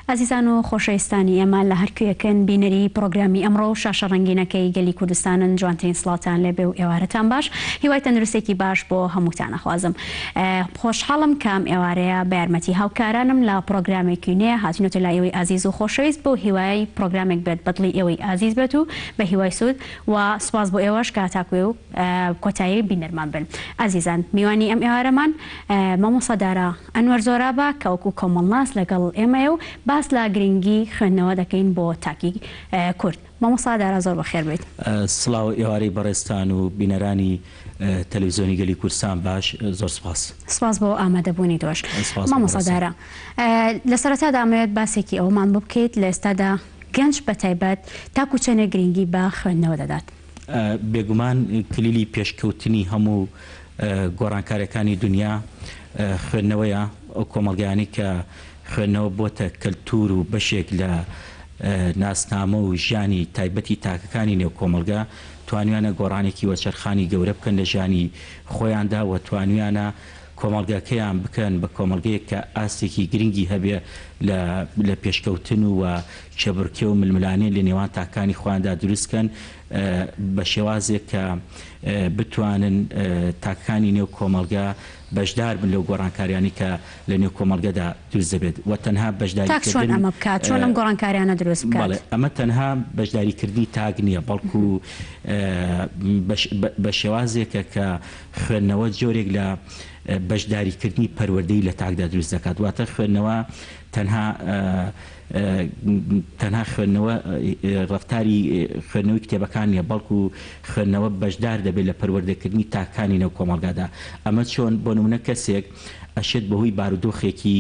ئازیزان و خۆشەویستانی ئێمە لە هەر کوێیەکن بینەری پڕۆگرامی ئەمڕۆ و شاشە ڕەنگینەکەی گەلی کوردستانن جوانترین سڵاوتان لێبێ و ئێوارەتان باش هیوای تەندروستێکی باش بۆ هەمووتان ئەخوازم خۆشحاڵم کە ئەم ئێوارەیە بە یارمەتی هاوکارانم لە پڕۆگرامێکی نوێ هاتینەتە لای ئێوەی ئازیز و خۆشەویست بەو هیوایەی پڕۆگرامێک بێت بە دڵی ئێوەی ئازیز بێت و بە هیوای سوود و سوپاس بۆ ئێوەش کە تاکوێ و کۆتایی بینەرمان بن. ئازیزان میوانی ئەم ئێوارەمان مامۆستا دارا ئەنوەر زۆرابە کە وەکو کۆمەڵناس لەگەڵ ئێمەیە و باس لە گرنگی خوێندنەوە دەکەین بۆ تاکی کورد. مامۆستا دارا زۆر بەخێر بێیت. سڵاو ئێوارەی بەڕێزتان و بینەرانی تەلەفزیۆنی گەلی کوردستان باش زۆر سوپاس. سوپاس بۆ ئامادەبوونی تۆش. سوپاس بۆ مامۆستا بەڕێزتان. دارا لە سەرەتادا ئەمەوێت باسێکی ئەوەمان بۆ بکەیت لە ئێستادا گەنج بەتایبەت تاکو چەندێک گرنگی بە خوێندنەوە دەدات؟ بێگومان کلیلی پێشکەوتنی هەموو گۆڕانکاریەکانی دونیا خوێندنەوەیە، ئەو کۆمەڵگایانەی کە خوێندنەوە بۆتە کەلتور و بەشێک لە ناسنامە و ژیانی تایبەتی تاکەکانی نێو کۆمەڵگا توانیویانە گۆڕانێکی وەرچەرخانی گەورە بکەن لە ژیانی خۆیاندا و توانیویانە کۆمەڵگاکەیان بکەن بە کۆمەڵگەیەک کە ئاستێکی گرنگی هەبێ لە لە پێشکەوتن و کێبڕکێ و ململانێ لە نێوان تاکانی خۆیاندا دروست کەن بە شێوازێک کە بتوانن تاکەکانی نێو کۆمەڵگە بەشدار بن لەو گۆڕانکاریانەی کە لە نێو کۆمەڵگەدا دروست دەبێت و تەنها بەشداری تاک چۆن کردن ئەمە بکات؟ چۆن ئەم گۆڕانکاریانە دروست بکات؟ بەڵێ ئەمە تەنها بەشداری کردنی تاک نییە بەڵکو بە شێوازێکە کە خوێندنەوە جۆرێک لە بەشداریکردنی پەروەردەیی لە تاکدا دروست دەکات، واتە خوێندنەوە تەنها تەنها خوێندنەوە ڕەفتاری خوێندنەوەی کتێبەکان نییە، بەڵکو خوێندنەوە بەشدار دەبێت لە پەروەردەکردنی تاکانی نێو کۆمەڵگادا. ئەمە چۆن؟ بۆ نموونە کەسێک ئەشێت بەهۆی بارودۆخێکی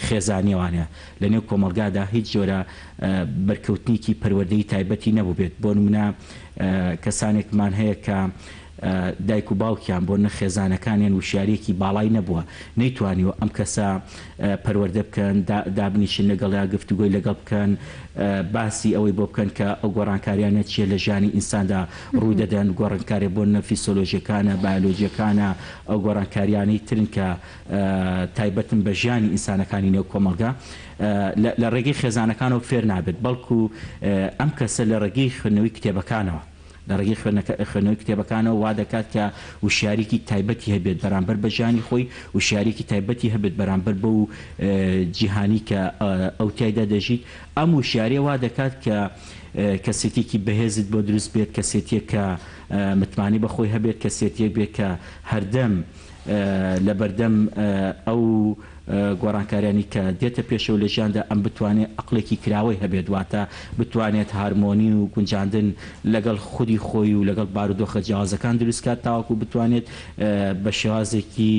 خێزانییەوانە لە نێو کۆمەڵگادا هیچ جۆرە بەرکەوتنێکی پەروەردەیی تایبەتی نەبووبێت، بۆ نموونە کەسانێکمان هەیە کە دایک و باوکیان بۆ نە خێزانەکانیان وشیاریەکی باڵای نەبووە نەیتوانیوە ئەم کەسە پەروەردە بکەن دابنیشن لەگەڵیا گفتوگۆی لەگەڵ بکەن باسی ئەوەی بۆ بکەن کە ئەو گۆڕانکاریانە چیە لە ژیانی ئینساندا ڕوو دەدەن گۆڕنکارێ بۆ نە فیسۆلۆژیەکانە بایۆلۆجیەکانە ئەو گۆڕانکاریانەی ترن کە تایبەتن بە ژیانی ئینسانەکانی نێو کۆمەڵگا لە ڕێگەی خێزانەکانەوە فێر نابێت بەڵکو ئەم کەسە لە ڕێگەی خوێندنەوەی کتێبەکانەوە لە ڕێگەی خوێندنەوەی کتێبەکانەوە وا دەکات کە وشیاریی تایبەتی هەبێت بەرامبەر بە ژیانی خۆی، وشیاریی تایبەتی هەبێت بەرامبەر بەو جیهانی کە ئەو تیایدا دەژیت. ئەم وشیارییە وا دەکات کە کەسێتییەکی بەهێزت بۆ دروست بێت، کەسێتییەک کە متمانەی بە خۆی هەبێت، کەسێتییەک بێت کە هەردەم لەبەردەم ئەو گۆڕانکاریانی کە دێتە پێشەوە لە ژیاندا ئەم بتوانێت ئەقڵێکی کراوەی هەبێت واتە بتوانێت هارمۆنی و گونجاندن لەگەڵ خودی خۆی و لەگەڵ بارودۆخە جیاوازەکان دروست کات تاوەکو بتوانێت بە شێوازێکی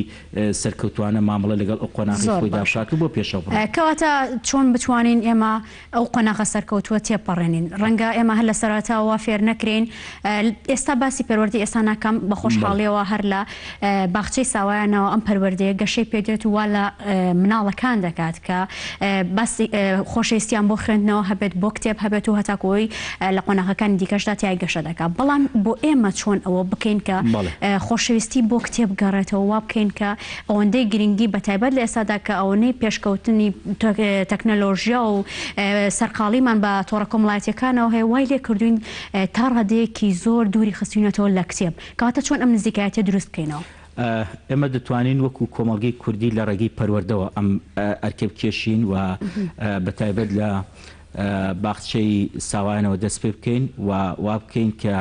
سەرکەوتوانە مامەڵە لەگەڵ ئەو قۆناغەی زۆر خۆیدا باشە بکات و بۆ پێشەوە بڕوات. کەواتە چۆن بتوانین ئێمە ئەو قۆناغە سەرکەوتووە تێپەڕێنین. ڕەنگە ئێمە هەر لە سەرەتاوە وا فێر نەکرێین. ئێستا باسی پەروەردەی ئێستا ناکەم، بە خۆشحاڵییەوە هەر لە باخچەی ساوایانەوە ئەم پەروەردەیە گەشەی پێ دێت و وا لە مناڵەکان دەکات کە باسی خۆشەویستیان بۆ خوێندنەوە هەبێت، بۆ کتێب هەبێت و هەتاکوو ئەوەی لە قۆناغەکانی دیکەشدا تیای گەشە دەکات. بەڵام بۆ ئێمە چۆن ئەوە بکەین کە خۆشەویستی بۆ کتێب بگەڕێتەوە، وا بکەین کە ئەوەندەی گرنگی بە تایبەت لە ئێستادا کە ئەوەنەی پێشکەوتنی تەکنەلۆژیا و سەرقاڵیمان بە تۆڕە کۆمەڵایەتیەکانەوە هەیە وای لێ کردوین تا ڕادەیەکی زۆر دووری خستوینەتەوە لە کتێب کەواتە چۆن ئەم نزیکایەتیە دروست بکەینەوە؟ ئێمە دەتوانین وەکو کۆمەڵگەی کوردی لە ڕێگەی پەروەردەوە ئەم ئەرکە بکێشین و بە تایبەت لە باخچەی ساوایانەوە دەست پێ بکەین و وا بکەین کە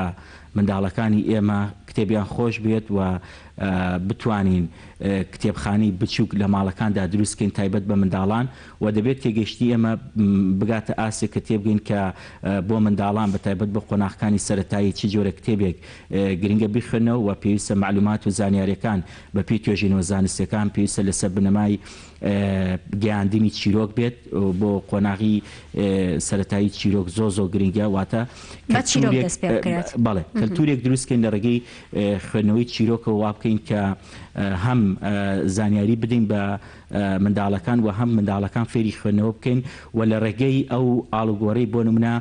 منداڵەکانی ئێمە کتێبیان خۆش بێت و بتوانین کتێبخانەی بچووک لە ماڵەکاندا دروست بکەین تایبەت بە منداڵان و دەبێت تێگەیشتنی ئێمە بگاتە ئاستێک کە تێبگەین کە بۆ منداڵان بە تایبەت بۆ قۆناغەکانی سەرەتایی چ جۆرە کتێبێک گرنگە بیخوێننەوە و پێویستە مەعلومات و زانیاریەکان بە پێی توێژینەوە زانستیەکان پێویستە لەسەر بنەمای گەیاندنی چیرۆک بێت بۆ قۆناغی سەرەتایی چیرۆک زۆر زۆر گرنگە واتە بە چیرۆک دەست پێ بکرێت. بەڵێ کەلتورێک دروست کەین لە ڕێگەی خوێندنەوەی چیرۆکەوە وا بکەین کە. هەم زانیاری بدەین بە منداڵەکان و هەم منداڵەکان فێری خوێندنەوە بکەین و لە ڕێگەی ئەو ئاڵوگۆڕەی بۆ نمونە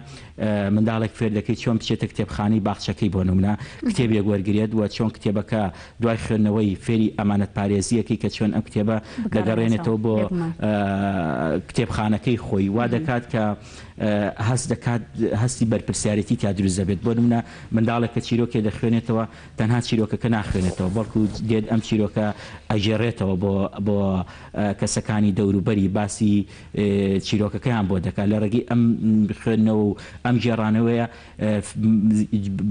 منداڵێک فێر دەکەی چۆن بچێتە کتێبخانەی باخچەکەی بۆ نمونە کتێبێک وەرگرێت و چۆن کتێبەکە دوای خوێندنەوەی فێری ئەمانەت پارێزیەکەی کە چۆن ئەم کتێبە دەگەڕێنێتەوە بۆ کتێبخانەکەی خۆی وا دەکات کە هەست دەکات هەستی بەرپرسیارێتی تیا دروست دەبێت بۆ نمونە منداڵێک کە چیرۆکێ دەخوێنێتەوە تەنها چیرۆکەکە ناخوێنێتەوە بەڵکو دێت ئەم چیرۆکە ئەگێڕێتەوە بۆ بۆ کەسەکانی دەوروبەری باسی چیرۆکەکەیان بۆ دەکات لە ڕێگەی ئەم خوێندنەوە و ئەم گێڕانەوەیە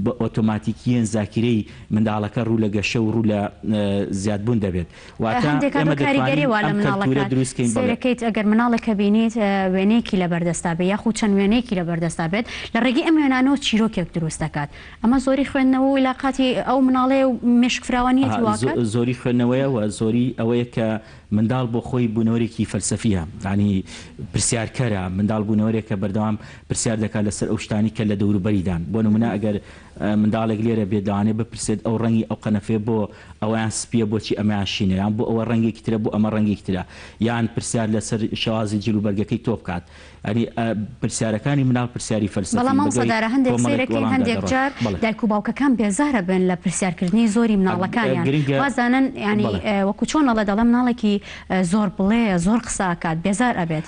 بە ئۆتۆماتیکیەن زاکیرەی منداڵەکە ڕوو لە گەشە و ڕوو لە زیادبوون دەبێت واتە هەندێک کات ئێمە و کاریگەری دەتوانین وا لە ئەم کەلتورە مناڵەکان دروست کەین بەڵێ. سەیرەکەیت ئەگەر مناڵێک بینیت وێنەیەکی لەبەردەستا بێ یاخود چەند وێنەیەکی لەبەردەستا بێت لە ڕێگەی ئەم وێنانەوە چیرۆکێک دروست دەکات ئەمە زۆری خوێندنەوە و عیلاقاتی ئەو مناڵەیە و مێشک فراوانیەتی واکات. زۆری خوێندنەوەیە و زۆری ئەوەیە کە منداڵ بۆ خۆی بوونەوەرێکی فەلسەفییە یانی پرسیارکەرە، منداڵ بوونەوەرێکە بەردەوام پرسیار دەکات لەسەر ئەو شتانەی کە لە دەوروبەریدان، بۆ نموونە ئەگەر منداڵێک لێرە بێت لەوانەیە بپرسێت ئەو ڕەنگی ئەو قەنەفەیە بۆ ئەوەیان سپییە بۆچی ئەمەیان شینە یان بۆ ئەوە ڕەنگێکی ترە بۆ ئەمە ڕەنگێکی ترە یان پرسیار لەسەر شێوازی جلوبەرگەکەی تۆ بکات یانی پرسیارەکانی مناڵ پرسیاری بەڵام فەلسەفین مامۆستا بەدوای دارا هەندێک کۆمەڵێک سەیرەکەین وەڵامدا هەندێک دەڕۆن جار بەڵێ. دایک و باوکەکان بێزارەبن لە پرسیارکردنی زۆری مناڵەکانیان گرنگە وازانن یانی بەڵێ. وەکو چۆن ئەڵێ دەڵێ مناڵێکی زۆر بڵێیە زۆر قسە ئەکات بێزار ئەبێت.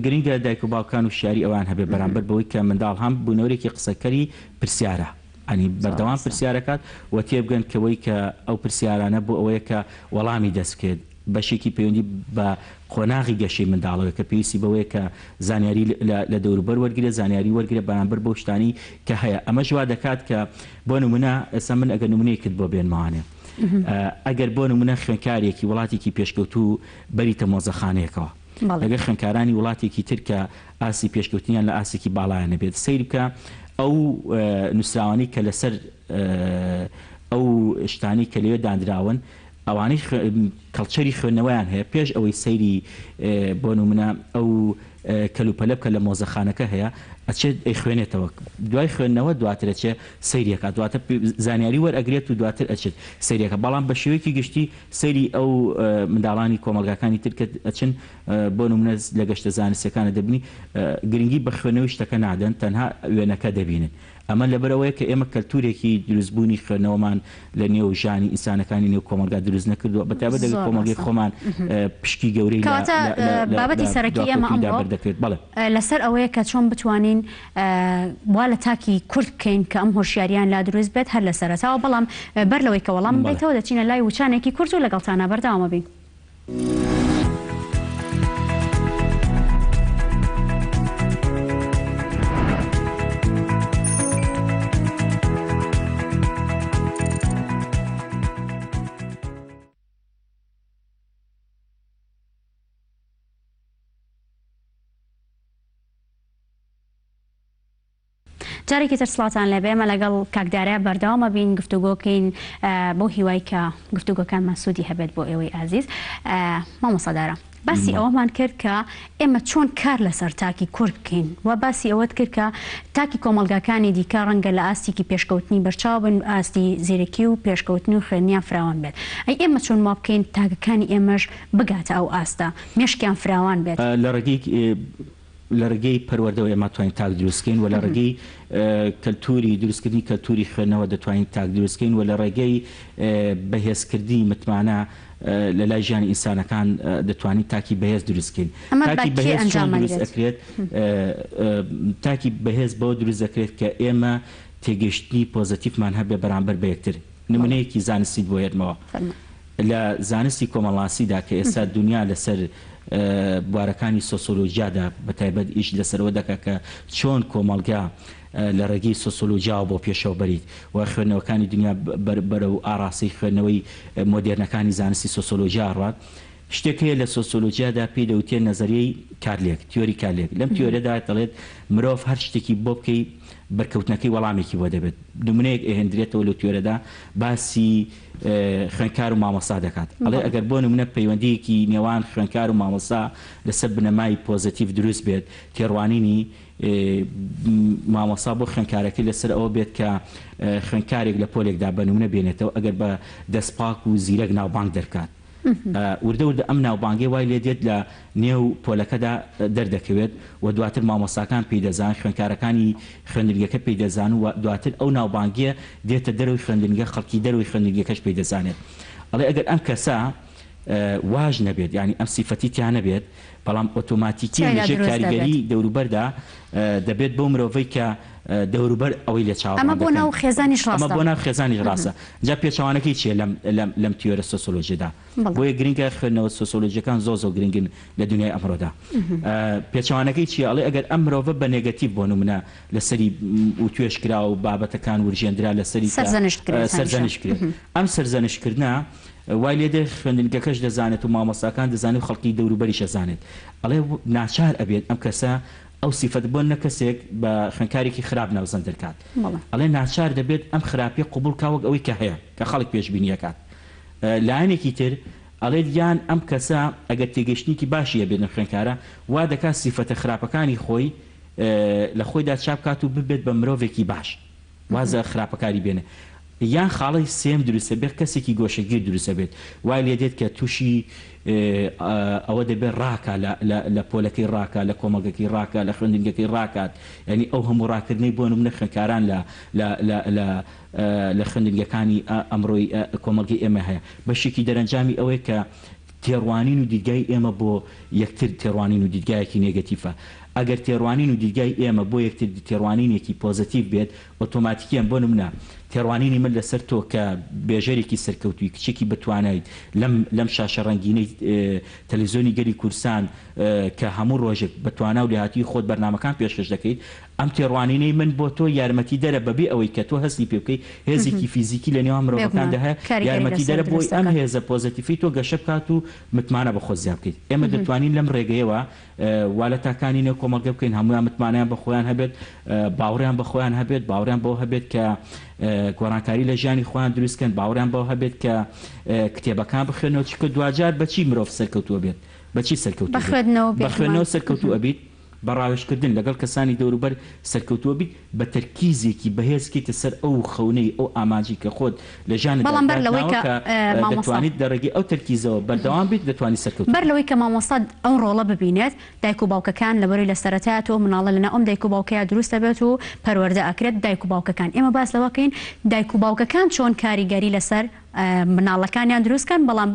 گرنگە دایک و باوکان وشیاری ئەوەیان هەبێت بەرامبەر بەوەی کە منداڵ هەم بوونەوەرێکی قسەکەری پرسیارە یانی زۆر بەردەوام ڕاستە. پرسیار ئەکات و تێبگەن کەوەی کە ئەو پرسیارانە بۆ ئەوەیە کە وەڵامی دەست بکەوێت بەشێکی پەیوەندی بە قۆناغی گەشەی منداڵەوەیە کە پێویستی بەوەیە کە زانیاری لە دەوروبەر وەرگرێت، زانیاری وەرگرێت بەرامبەر بەو شتانەی کە هەیە. ئەمەش وا دەکات کە بۆ نموونە ئێستا من ئەگەر نموونەیەکت بۆ بێنمەوانێ ئەگەر بۆ نموونە خوێندکارێکی وڵاتێکی پێشکەوتوو بەریتە مۆزەخانەیەکەوە لەگەڵ خوێندکارانی وڵاتێکی تر کە ئاستی پێشکەوتنیان لە ئاستێکی باڵایان نەبێت سەیر بکە ئەو نووسراوانەی کە لەسەر ئەو شتانەی کە لەوێ دانراون ئەوانەی کەڵچەری خوێندنەوەیان هەیە پێش ئەوەی سەیری بۆ نمونە ئەو کەلوپەلە بکە لە مۆزەخانەکە هەیە ئەچێت ئەیخوێنێتەوە دوای خوێندنەوە دواتر ئەچێ سەیری ئەکات واتە زانیاری وەرئەگرێت و دواتر ئەچێت سەیری ئەکات بەڵام بە شێوەیەکی گشتی سەیری ئەو منداڵانی کۆمەڵگاکانی تر کە ئەچن بۆ نمونە لە گەشتە زانستیەکانە دەبینی گرنگی بە خوێندنەوەی شتەکە نادەن تەنها وێنەکە دەبینن ئەمە لەبەر ئەوەیە کە ئێمە کەلتورێکی دروستبوونی خوێندنەوەمان لە نێو ژانی ئینسانەکانی نێو کۆمەڵگا دروست نەکردووە، بە تایبەت دەگەر زۆر کۆمەڵگەی ڕاستە. خۆمان پشکی گەورەی لە کەواتە لە لە لە بابەتی لە سەرەکی ئێمە دواکەوتوویدا ئەمڕۆ بەردەکەوێت. بەڵێ. لەسەر ئەوەیە کە چۆن بتوانین وا لە تاکی کورد بکەین کە ئەم هۆشیارییان لا دروست بێت هەر لە سەرەتاوە، بەڵام بەر لەوەی کە وەڵامم بەڵێ. بدەیتەوە دەچینە لای وچانێکی کورت و لەگەڵتانا بەردەوام ئەبین. جارێکی تر سڵاوتان لێبێ ئێمە لەگەڵ کاک دارا بەردەوام ئەبین گفتوگۆکەین بەو هیوای کە گفتوگۆکانمان سوودی هەبێت بۆ ئێوەی ئازیز مامۆستا دارا باسی ئەوەمان کرد کە ئێمە چۆن کار لەسەر تاکی کورد بکەین و باسی ئەوەت کرد کە تاکی کۆمەڵگاکانی دیکە ڕەنگە لە ئاستێکی پێشکەوتنی بەرچاو بن ئاستی زیرەکی و پێشکەوتن و خوێندنیان فراوان بێت ئەی ئێمە چۆن وا بکەین تاکەکانی ئێمەش بگاتە ئەو ئاستە مێشکیان فراوان بێت؟ لە ڕێگەی لە ڕێگەی پەروەردەوە ئێمە توانین تاک دروست کەین و لە ڕێگەی کەلتوری دروستکردنی کەلتوری خوێندنەوە دەتوانین تاک دروست کەین و لە ڕێگەی بەهێزکردنی متمانە لە لای ژیانی ئینسانەکان دەتوانین تاکی بەهێز دروست کەین. ئەمە بە تاکی کێ بەهێز چۆن ئەنجام دروست ئەدرێت؟ ئەکرێت؟ تاکی بەهێز بەوە دروست دەکرێت کە ئێمە تێگەیشتنی پۆزەتیفمان هەبێ بەرامبەر بە یەکتر. نمونەیەکی زانستیت بۆ هێنمەوە. فەرموو. لە زانستی کۆمەڵناسیدا کە ئێستا دونیا لەسەر بوارەکانی سۆسۆلۆجیادا بە تایبەت ئیش لەسەر ئەوە دەکات کە چۆن کۆمەڵگا لە ڕێگەی سۆسۆلۆجیاوە بۆ پێشەوە بەریت و خوێندنەوەکانی دونیا بەرەو ئاڕاستەی خوێندنەوەی مۆدێرنەکانی زانستی سۆسۆلۆجیا ڕوات. شتێک هەیە لە سۆسۆلۆجیادا پێی دەوترێت نەزەریەی کارلێک، تیۆری کارلێک. لەم تیۆریەدا دەڵێت مرۆڤ هەر شتێکی بۆ بکەی بەرکەوتنەکەی وەڵامێکی بۆ دەبێت. نمونەیەک ئەهێندرێتەوە لەو تیۆرەدا باسی خوێندکار و مامۆستا دەکات. ئەڵێ ئەگەر بۆ نمونە پەیوەندییەکی نێوان خوێندکار و مامۆستا لەسەر بنەمای پۆزەتیڤ دروست بێت، تێڕوانینی مامۆستا بۆ خوێندکارەکەی لەسەر ئەوە بێت کە خوێندکارێک لە پۆلێکدا بە نمونە بێنێتەوە ئەگەر بە دەستپاک و زیرەک ناوبانگ دەربکات. وردە وردە ئەم ناوبانگەی وای لێ دێت لە نێو پۆلەکەدا دەردەکەوێت و دواتر مامۆستاکان پێی دەزان، خوێندکارەکانی خوێندنگەکە پێی دەزان و دواتر ئەو ناوبانگیە دێتە دەرەوەی خوێندنگە، خەڵکی دەرەوەی خوێندنگەکەش پێی دەزانێت. ئەڵێ ئەگەر ئەم کەسە واش نەبێت، یانی ئەم سیفەتی تیا نەبێت، بەڵام ئۆتۆماتیکیەن تیایدا لە ژێر دروست دەبێت. کاریگەری دەوروبەردا دەبێت بەو مرۆڤەی کە دەوروبەر ئەوەی لێ ئەمە چاوەڕوان بۆ دەکەن. ناو خێزانیش ئەمە ڕاستە. بۆ ناو خێزانیش ڕاستە. جا پێچەوانەکەی چیە لەم لەم لەم تیۆرە سۆسۆلۆژیەدا؟ بەڵێ. بۆیە گرنگە خوێندنەوە سۆسۆلۆژیەکان زۆر زۆر گرنگن لە دونیای ئەمڕۆدا. پێچەوانەکەی چیە؟ ئەڵێ ئەگەر ئەم مرۆڤە بە نێگەتیڤ بۆ نمونە لەسەری وتوێژ کرا و بابەتەکان ورژێندرا لەسەری کە سەرزەنشت کرێت هەمیشە. سەرزەنشت کرێت. ئەم سەرزەنشت کردنە وای لێ دێ خوێندنگەکەش دەزانێت و مامۆستاکان دەزانێت و خەڵکی دەوروبەریش ئەزانێت. ئەڵێ ناچار ئەبێت ئەم کەسە ئەو سیفەت بۆ نە کەسێک بە خوێندکارێکی خراپ ناوزەند دەرکات. ئەڵێ ناچار دەبێت ئەم خراپیە قبوڵ کا وەک ئەوەی کە هەیە کە خەڵک پێشبینی ئەکات. لایەنێکی تر ئەڵێت یان ئەم کەسە ئەگەر تێگەیشتنێکی باشی هەبێت لەم خوێندکارە وا دەکات سیفەتە خراپەکانی خۆی لە خۆیدا چاپ کات و ببێت بە مرۆڤێکی باش. واز لە خراپەکاری بێنێ یان خاڵی سێیەم دروست ئەبێت کەسێکی گۆشەگیر دروست ئەبێت وای لێ دێت کە توشی ئەوە دەبێت ڕاکا لە لە لە پۆلەکەی ڕاکا لە کۆمەڵگەکەی ڕاکا لە خوێندنگەکەی ڕاکات یانی ئەو هەموو ڕاکردنەی بۆ نمونە خوێندکاران لە لە لە لە لە خوێندنگەکانی ئەمڕۆی کۆمەڵگەی ئێمە هەیە بەشێکی دەرەنجامی ئەوەیە کە تێڕوانین و دیدگای ئێمە بۆ یەکتر تێڕوانین و دیدگایەکی نێگەتیفە. ئەگەر تێڕوانین و دیدگای ئێمە بۆ یەکتر تێڕوانینێکی پۆزەتیڤ بێت، ئۆتۆماتیکیەن، بۆ نمونە تێڕوانینی من لەسەر تۆ کە بێژەرێکی سەرکەوتووی، کچێکی بەتوانایت لەم لەم شاشە ڕەنگینەی تەلەفزیۆنی گەلی کوردستان کە هەموو ڕۆژێک بە توانا و لێهاتوویی خۆت بەرنامەکان پێشکەش دەکەیت، ئەم تێڕوانینەی من بۆ تۆ یارمەتیدەرە بەبێ ئەوەی کە تۆ هەستی پێ بکەیت، هێزێکی فیزیکی لە نێوان مرۆڤەکاندا بێگومان هەیە، کاریگەری لەسەر یارمەتیدەرە بۆی دروست ئەم دەکات. هێزە پۆزەتیفەی تۆ گەشە بکات و متمانە بە خۆت زیاد بکەیت. ئێمە دەتوانین لەم ڕێگەیەوە وا لە تاکانی نێو کۆمەڵگە بکەین هەموویان متمانەیان بە خۆیان هەبێت، باوەڕیان بە خۆیان هەبێت، باوەڕیان بەوە هەبێت کە گۆڕانکاری لە ژیانی خۆیان دروست بکەن، باوەڕیان بەوە هەبێت کە کتێبەکان بخوێننەوە، چونکە دواجار بە چی مرۆڤ سەرکەوتوو ئەبێت؟ بە چی بە سەرکەوتوو بێت؟ خوێندنەوە بە بێگومان. خوێندنەوە سەرکەوتوو ئەبیت، بە ڕاوێژکردن لەگەڵ کەسانی دەوروبەر سەرکەوتوو ئەبیت، بە تەرکیزێکی بەهێز بکەیتە سەر ئەو خەونەی، ئەو ئامانجەی کە خۆت لە ژیانتدا بەڵام بەر لەوەی داتناوە کە کە مامۆستا. دەتوانیت لە ڕێگەی ئەو تەرکیزەوە بەردەوام بیت دەتوانیت سەرکەوتوو بەر بیت. لەوەی کە مامۆستا ئەو ڕۆڵە ببینێت، دایک و باوکەکان لەبەرەی لە سەرەتایە تۆ مناڵە لەناو ئەم دایک و باوکەیا دروست ئەبێت و پەروەردە ئەکرێت، دایک و باوکەکان ئێمە باس لەوە کەین دایک و باوکەکان چۆن کاریگەری لەسەر مناڵەکانیان دروست کەن، بەڵام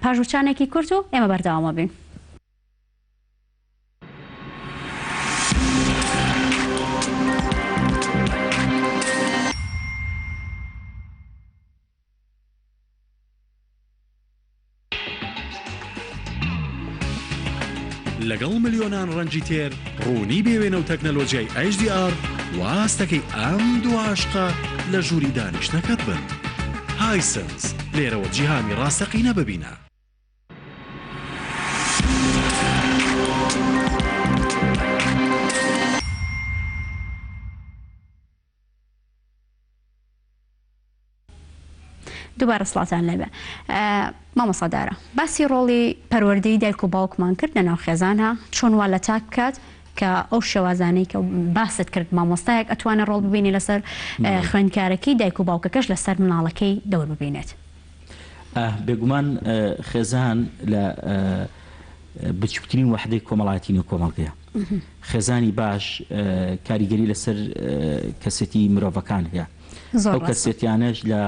پاش وچانێکی کورت و ئێمە بەردەوام ئەبین. لەگەڵ ملیۆنان ڕەنگی تێر، ڕوونی بێ وێنە و تەکنەلۆجیای HDR واستەکەی ئەم دوو عاشقە لە ژووری دانیشتنەکەت بن. هایسنس، لێرەوە جیهانی ڕاستەقینە ببینە. دووبارە سڵاتان لێبێ مامۆستا دارا باسی ڕۆڵی پەروەردەی دایک و باوکمان کرد لە ناو خێزانە چۆن وا لە تاک بکات کە ئەو شێوازانەی کە باست کرد مامۆستایەک ئەتوانێت ڕۆڵ ببینی لەسەر خوێندکارەکەی دایک و باوکەکەش لەسەر مناڵەکەی دەور ببینێت. بێگومان خێزان لە بچوکترین وەحدەی کۆمەڵایەتی نێو کۆمەڵگەیە. خێزانی باش کاریگەری لەسەر کەسێتی مرۆڤەکان هەیە. زۆر ئەو ڕاستە. کەسێتیانەش لە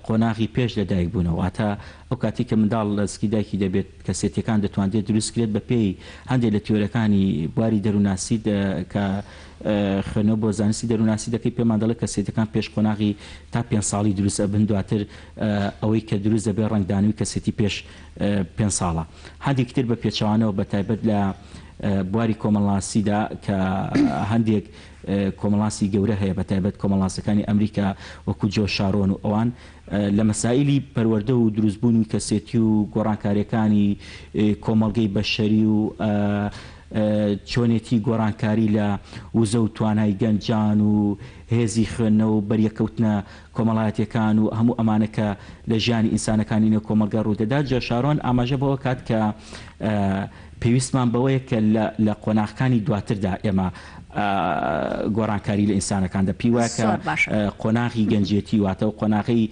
قۆناغی پێش لە دایک بوونەوە واتە ئەو کاتەی کە منداڵ لە زکی دایکی دەبێت کەسێتیەکان دەتواندرێت دروست کرێت بە پێی هەندێک لە تیۆرەکانی بواری دەروونناسی کە خوێندنەوە بۆ زانستی دەروونناسی دەکەی پێمان دەڵێت کەسێتیەکان پێش قۆناغی تا پێنج ساڵی دروست ئەبن دواتر ئەوەی کە دروست دەبێت ڕەنگدانەوەی کەسێتی پێش پێنج ساڵە هەندێکی تر بە پێچەوانەوە بە تایبەت لە بواری کۆمەڵناسیدا کە هەندێک کۆمەڵناسی گەورە هەیە بە تایبەت کۆمەڵناسەکانی ئەمریکا وەکو جۆ شارۆن و ئەوان لە مەسائیلی پەروەردە و دروستبوونی کەسێتی و گۆڕانکاریەکانی کۆمەڵگەی بەشەری و. چۆنێتی گۆڕانکاری لە وزە و توانای گەنجان و هێزی خوێندنەوە و بەریەککەوتنە کۆمەڵایەتیەکان و هەموو ئەمانە کە لە ژیانی ئینسانەکانی نێو کۆمەڵگا ڕوودەدات، جۆ شارۆن ئاماژە بەوە کات کە پێویستمان بەوەیە کە لە لە قۆناغکانی دواتردا ئێمە گۆڕانکاری لە ئینسانەکاندا پێی وایە کە زۆر باشە. قۆناغی گەنجێتی واتە ئەو قۆناغەی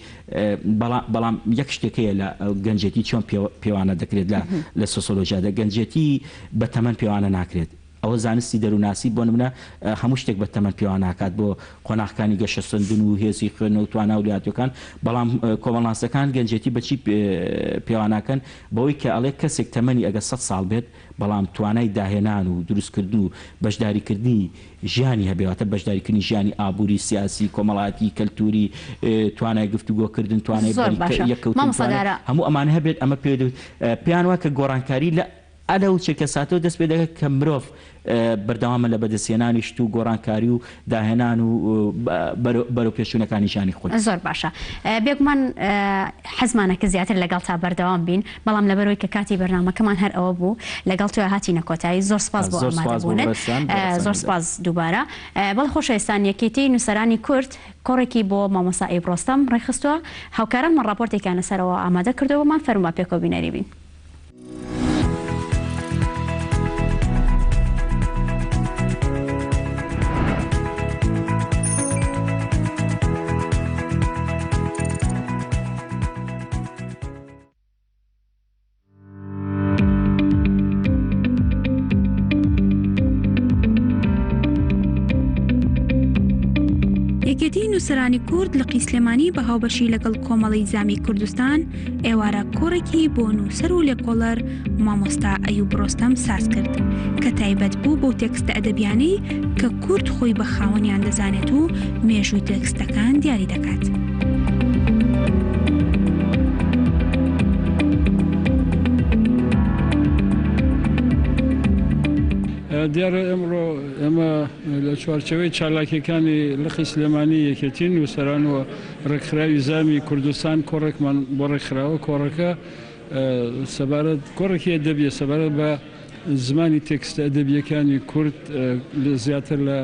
بەڵام بەڵام یەک شتێک هەیە لە گەنجێتی چۆن پێوانە دەکرێت لە لە سۆسۆلۆژیادا گەنجێتی بە تەمەن پێوانە ناکرێت ئەوە زانستی دەروونناسی بۆ نمونە هەموو شتێک بە تەمەن پێوان ناکات بۆ قۆناغەکانی گەشەسەندن و هێزی خوێندنەوە و توانا و لێهاتووەکان، بەڵام کۆمەڵناسەکان گەنجێتی بە چی پێوان ناکەن؟ بەوەی کە ئەڵێ کەسێک تەمەنی ئەگەر 100 ساڵ بێت بەڵام توانای داهێنان و دروستکردن و بەشداریکردنی ژیانی هەبێ واتە بەشداریکردنی ژیانی ئابووری، سیاسی، کۆمەڵایەتی، کەلتووری، توانای گفتوگۆکردن، توانای زۆر باشە بەریەککەوتن، مامۆستا توانای دارا. هەموو ئەمانە هەبێت ئەمە پێ پێیان وایە کە گۆڕانکاری لە ئا لەو چرکەساتەوە دەست پێ دەکات کە مرۆڤ بەردەوامە لە بەدەستهێنانی شت و گۆڕانکاری و داهێنان و بەرەوپێشچوونەکانی ژیانی خۆی. زۆر باشە. بێگومان حەزمانە کە زیاتر لەگەڵتا بەردەوام بین، بەڵام لەبەرئەوەی کە کاتی بەرنامەکەمان هەر ئەوە بوو، لەگەڵ تۆیا هاتینە کۆتایی. زۆر سپاس بۆ زۆر سپاس بۆ ئامادەبوونت. بەڕێزتان بۆ زۆر ڕەخساندنی سپاس دووبارە. بەڵێ خۆشەویستان، یەکێتیی نووسەرانی کورد کۆڕێکی بۆ مامۆستا ئەیوب ڕۆستەم ڕێکخستووە. هاوکارانمان ڕاپۆرتێکیان لەسەرەوە ئامادە کردووە بۆمان، فەرموو با پێکەوە بینەری بین. یەکێتیی نووسەرانی کورد لقی سلێمانی بە هاوبەشی لەگەڵ کۆمەڵەی زامی کوردستان ئێوارە کۆڕێکی بۆ نووسەر و لێکۆڵەر مامۆستا ئەیوب ڕۆستەم ساز کرد کە تایبەت بوو بەو تێکستە ئەدەبیانەی کە کورد خۆی بە خاوەنیان دەزانێت و مێژووی تێکستەکان دیاری دەکات. دیارە ئێمڕۆ ئێمە لە چوارچێوەی چالاکیەکانی لقی سلێمانی یەکێتی نووسەران و ڕێکخراوی زامی کوردستان کۆڕێکمان بۆ ڕێکخراوە، کۆڕەکە سەبارەت کۆڕێکی ئەدەبیە سەبارەت بە زمانی تێکستە ئەدەبیەکانی کورد لە زیاتر لە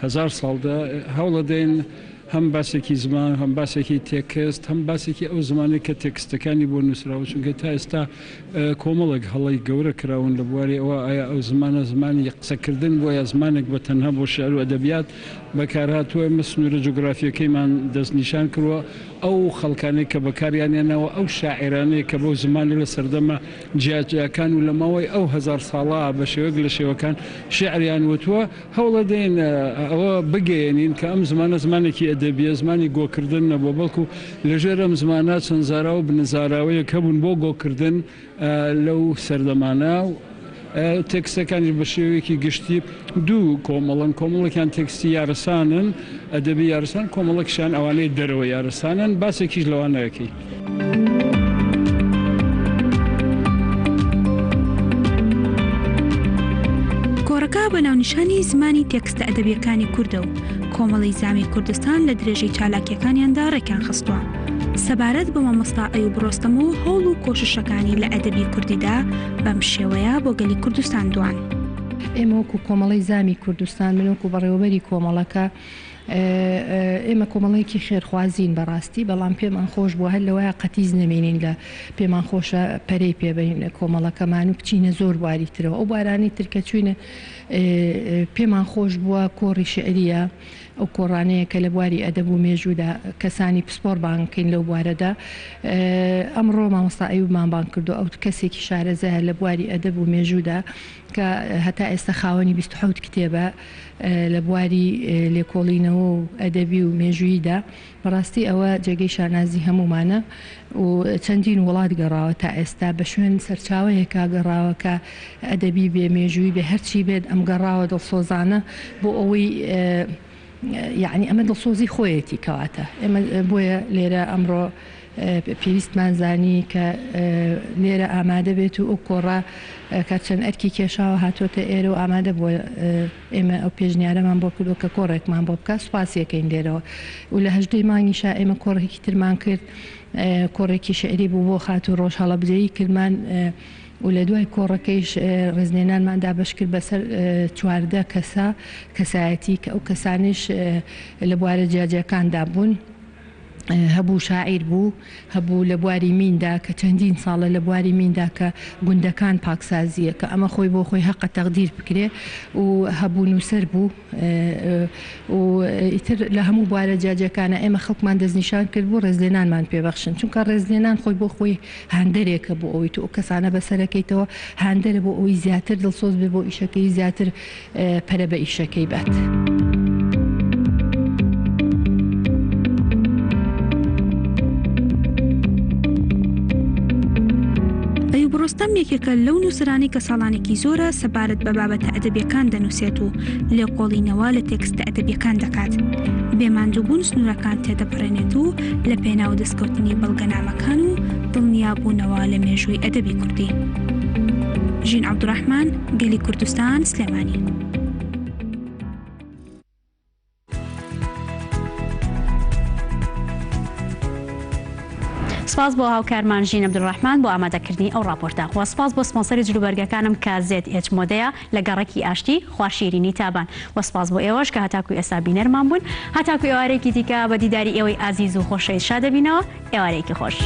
هەزار ساڵدا هەوڵەدەین هەم باسێکی زمان هەم باسێکی تێکست هەم باسێکی ئەو زمانەی کە تێکستەکانی بۆ نووسراوە چونکە تا ئێستا کۆمەڵێک هەڵەی گەورە کراون لە بواری ئەوە ئایا ئەو زمانە زمانی قسەکردن بووە یا زمانێک بە تەنها بۆ شیعر و ئەدەبیات بەکارهاتووە ئێمە سنوورە جوگرافییەکەیمان دەستنیشان کردووە ئەو خەڵکانەی کە بەکاریان هێناوە ئەو شاعیرانەی کە بەو زمانە لە سەردەمە جیاجیاکان و لە ماوەی ئەو هەزار ساڵە بە شێوەیەک لە شێوەکان شیعریان وتووە هەوڵەدەین ئەوە بگەیەنین کە ئەم زمانە زمانێکی ئەدەبییە، زمانی گۆکردن نەبووە، بەڵکو لەژێر ئەم زمانە چەند زاراوە و بنەزاراوەیەک هەبوون بۆ گۆکردن لەو سەردەمانە. تێکستەکانیش بە شێوەیەکی گشتی دوو کۆمەڵن، کۆمەڵێکیان تێکستی یارسانن، ئەدەبی یارسان، کۆمەڵێکیشیان ئەوانەی دەرەوەی یارسانن، باسێکیش لەوانە ئەکەین. کۆڕەکە بە ناونیشانی زمانی تێکستە ئەدەبییەکانی کوردە و کۆمەڵەی زامی کوردستان لە درێژەی چالاکییەکانیاندا ڕێکیان خستووە. سەبارەت بە مامۆستا ئەیوب ڕۆستەم و هەوڵ و کۆششەکانی لە ئەدەبی کوردیدا بەم شێوەیە بۆ گەلی کوردستان دوان. ئێمە وەکوو کۆمەڵەی زامی کوردستان، من وەکوو بەڕێوەبەری کۆمەڵەکە، ئێمە کۆمەڵەیەکی خێرخوازین بەڕاستی، بەڵام پێمان خۆش بووە هەر لەوەیا قەتیس نەمێنین لە پێمان خۆشە پەرەی پێ بەین کۆمەڵەکەمان و بچینە زۆر بواری ترەوە. ئەو بوارانەی تر کە چووینە پێمان خۆش بووە کۆڕی شیعرییە، ئەو کۆڕانەیە کە لە بواری ئەدەب و مێژوودا کەسانی پسپۆڕ بانگ بکەین لەو بوارەدا. ئەمڕۆ مامۆستا ئەیوبمان بانگ کردووە، ئەو کەسێکی شارەزایە لە بواری ئەدەب و مێژوودا کە هەتا ئێستا خاوەنی 27 کتێبە لە بواری لێکۆڵینەوە و ئەدەبی و مێژووییدا. بەڕاستی ئەوە جێگەی شانازی هەموومانە و چەندین وڵات گەڕاوە تا ئێستا بە شوێن سەرچاوەیەکا گەڕاوە کە ئەدەبی بێ مێژووی بێ هەرچی بێت ئەم گەڕاوە دڵسۆزانە بۆ ئەوەی یەعنی ئەمە دڵسۆزی خۆیەتی کەواتە ئێمە بۆیە لێرە ئەمڕۆ پێویستمان زانی کە لێرە ئامادە بێت و ئەو کۆڕە کە چەند ئەرکی کێشاوە هاتۆتە ئێرە و ئامادە بووە ئێمە ئەو پێشنیارەمان بۆ کردووە کە کۆڕێکمان بۆ بکات سوپاسی ئەکەین لێرەوە و لە هەژدەی مانگیشا ئێمە کۆڕێکی ترمان کرد کۆڕێکی شیعری بوو بۆ خاتوو ڕۆژ هەڵەبجەیی کردمان. و لە دوای کۆڕەکەیش ڕێزلێنانمان دابەش کرد بەسەر 14 کەسە کەسایەتی کە ئەو کەسانەیش لە بوارە جیاجیاکاندا بوون. هەبوو شاعیر بوو، هەبوو لە بواری میندا کە چەندین ساڵە لە بواری میندا کە گوندەکان پاکسازییە کە ئەمە خۆی بۆ خۆی هەقە تەقدیر بکرێ و هەبوو نووسەر بوو و ئیتر لە هەموو بوارە جیاجیاکانە ئێمە خەڵکمان دەستنیشان کرد بوو ڕێزلێنانمان پێ بەخشن چونکە ڕێزلێنان خۆی بۆ خۆی هاندەرێکە بۆ ئەوەی تۆ ئەو کەسانە بەسەرەکەیتەوە هاندەرە بۆ ئەوەی زیاتر دڵسۆز بێ بۆ ئیشەکەی زیاتر پەرە بە ئیشەکەی بات. ئەیوب ڕۆستەم یەکێکە لەو نووسەرانەی کە ساڵانێکی زۆرە سەبارەت بە بابەتە ئەدەبییەکان دەنووسێت و لێکۆڵینەوە لە تێکستە ئەدەبییەکان دەکات. بێ ماندووبوون سنوورەکان تێدەپەڕێنێت و لە پێناو دەستکەوتنی بەڵگەنامەکان و دڵنیابوونەوە لە مێژووی ئەدەبی کوردی. ژین عەبدوڕەحمان، گەلی کوردستان، سلێمانی. سپاس بۆ هاوکارمان ژین عەبدولڕەحمان بۆ ئامادەکردنی ئەو ڕاپۆرتە و سپاس بۆ سپۆنسەری جلوبەرگەکانم کە زێد ئێچ مۆدەیە لە گەڕەکی ئاشتی خوار شیرینی تابان و سپاس بۆ ئێوەش کە هەتاکو ئێستا بینەرمان بوون هەتاکو ئێوارەیەکی دیکە بە دیداری ئێوەی ئازیز و خۆشەویست شادەبینەوە ئێوارەیەکی خۆش.